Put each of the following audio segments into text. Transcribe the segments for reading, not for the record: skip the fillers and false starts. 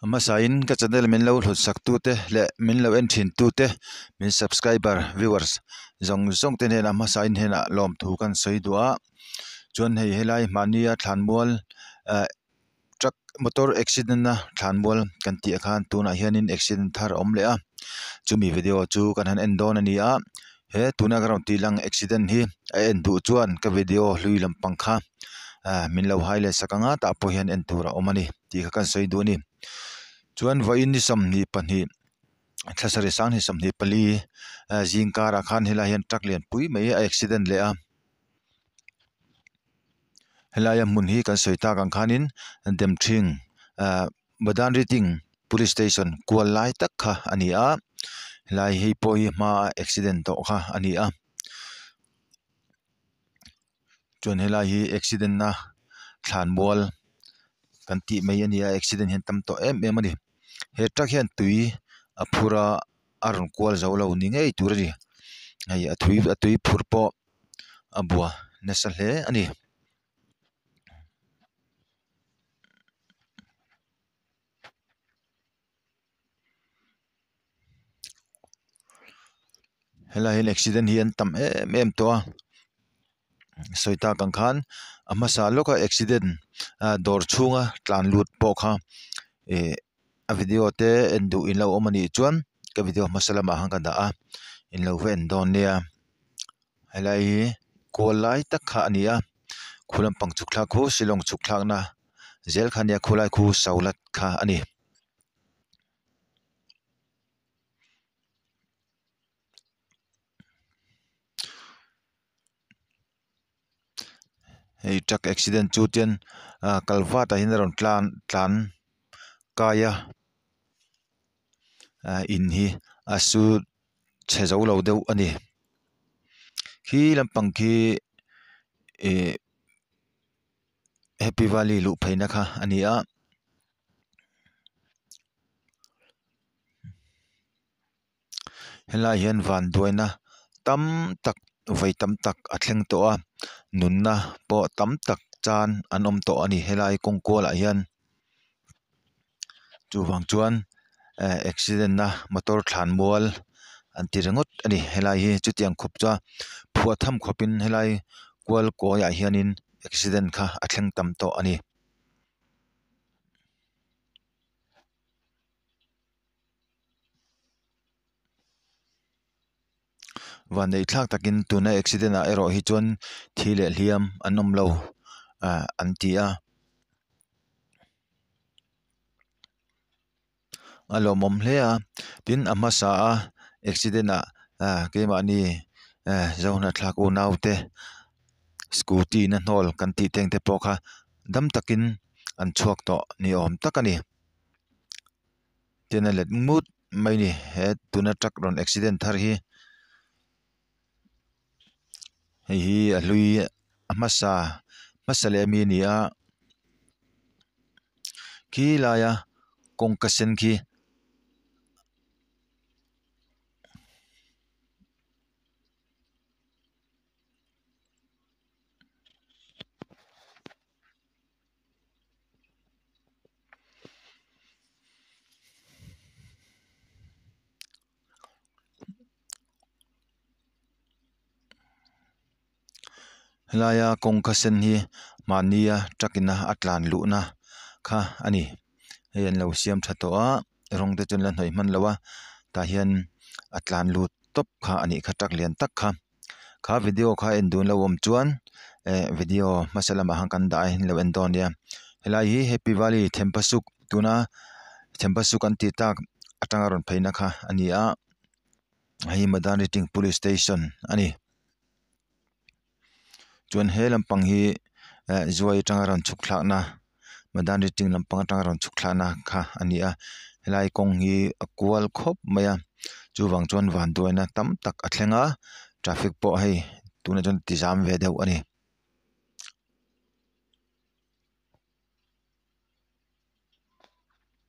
A hmasain ka channel min lo hlut sak tute leh min lo en thin tute min subscriber viewers zawng zawng te hnenah hmasain hnenah lawmthu kan sawi duh a chuan hei helai mahnia thlanmual eh truck motor accident a thlanmual kan tih ah khan tunah hianin accident thar a awm leh a chumi video chu kan han en dawn a ni a he tuna ka rawn tih lang accident hi a en duh chuan ka video hlui lampang kha ah min lo hai leh sak ang a tah pawh hian en tur a awm a ni tih kha kan sawi duh a ni chuan vawiin ni 22 thla sarih sanghnih 24 ah zing karah khan helai hian truck lianpui mai a accident leh a helaia hmun hi kan sawi tak ang khanin Demthring ah Madanriting police station kual lai tak kha a ni a helai hei pawh hi hmaa accident tawh kha a ni a chuan helai hi accident na thlanmual kan tih mai a ni a accident hi an tam tawh em em a ni he truck hian tui a phur a a rawn kual zo lo ni ngei tur a ni hei a thui a tui phur pawh a bua nasa hle a ni. Helai hian accident hi an tam em em tawh a sawi tak ang khan a hmasa lawka accident ah dawr chhunga tlan lut pawh kha ih a video te en duh in lo awm a nih chuan ka video hmasa lamah khan ka dah a in lo va en dawn nia helai hi kual lai tak kha a ni a khu lampang chhuk thlak khu shillong chhuk thlakna zel kha a nia khulai khu solat kha a ni. Hei truck accident chu chuan ah kal vat ah hian a rawn tlan tlan kai a ah in hi a su chhe zo lo deuh a ni khi lampang khi ih happy valley luh phei na kha a ni a. Helai hian vanduaina tam tak vawi tam tak a thleng tawh a nunna pawh tam tak chan an awm tawh a ni helai kawng kualah hian chuvang chuan eh accident na motor thlanmual an ti ringawt a ni helai hi chutiang khawp chuan phuah tham khawpin helai kual kawiah hianin accident kha a thleng tam tawh a ni. Vanneih thlak takin tuna accident ah erawh hi chuan thi leh hliam an awm lo ah an ti a a lawmawm hle a tin a hmasa a accident ah ah keimahni eh zohnahthlak unau te scooty na hnawl kan tih teng te pawh kha dam takin an chhuak tawh ni awm tak a ni. Tin a let ngut mai a ni he tuna truck rawn accident thar hi hei hi a hlui a hmasa hmasa leh ami a ni a khi laia kawngka sen khi. Helaia kawngka sen hi mahnia truck in a a tlan luhna kha a ni hei an lo siam tha tawh a rawng te chu an la hnawih hman lo a tah hian a tlan lut tawp kha a nih kha truck lian tak kha. Kha video kha en dun lo awm chuan eh video hmasa lamah khan kan dah a in lo en dawn nia helai hi happy valley thempasuk tuna thempasuk an tih tak atanga rawn pheina kha a ni a hei madanriting police station a ni chuan he lampang hi eh zuai atanga rawn chhuk thlakna madanriting lampang atanga rawn chhuk thlakna kha a ni a helai kawng hi a kual khawp mai a chuvang chuan vanduaina tam tak a thleng a traffic pawh hei tunah chuan ti zam ve deuh a ni.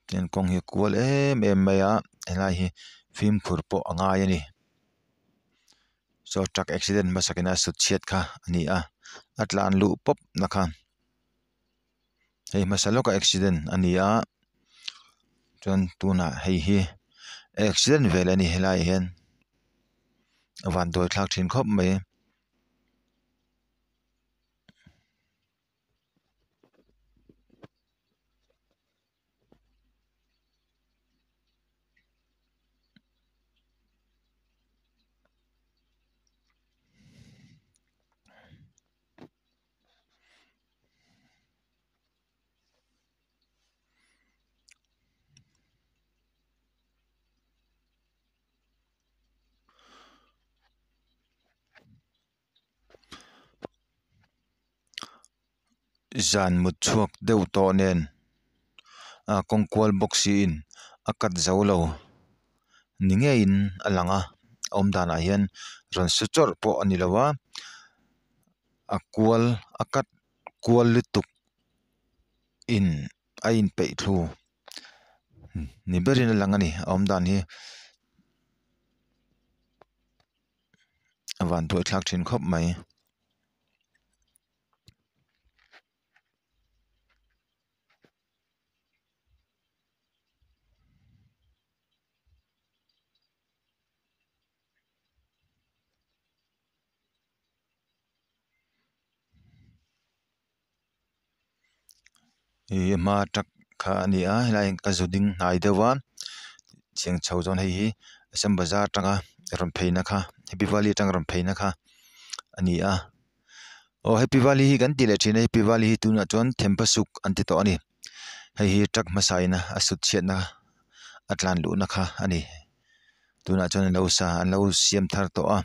Tian kawng hi a kual em em mai a helai hi fimkhur pawh a ngai a ni saw truck accident hmasak in a sut chhiat kha a ni a a tlan luh pawp na kha hei hmasa lawka accident a ni a. Chuan tunah hei hi accident vel a ni helai ah hian a van dawi thlak thin khawp mai. Zan mut chhuak deuh tawh nen a kawng kual bawk siin a cut zo lo ni ngeiin a lang a a awm danah hian rawn su chawrh pawh a ni lo a a kual a cut kual lutuk in a inpeih thlu ni berin a lang a ni a awm dan hi a van buai thlak thin khawp mai. Ih hma truck kha a ni a helai ah hian ka zu ding hnai deuh a chheng chho chuan hei hi assam bazar atanga rawn phei na kha happy valley atanga rawn phei na kha a ni a aw happy valley hi kan ti leh thin a happy valley hi tunah chuan thempa suk an ti tawh a ni hei hi truck hmasa in a sut chhiat na a tlan luh na kha a ni tunah chuan an lo sa an lo siam thar tawh a.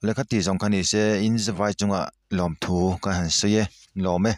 Lehkha tih zawng kha ni se in vai chungah lawmthu ka han sawi e lawm e.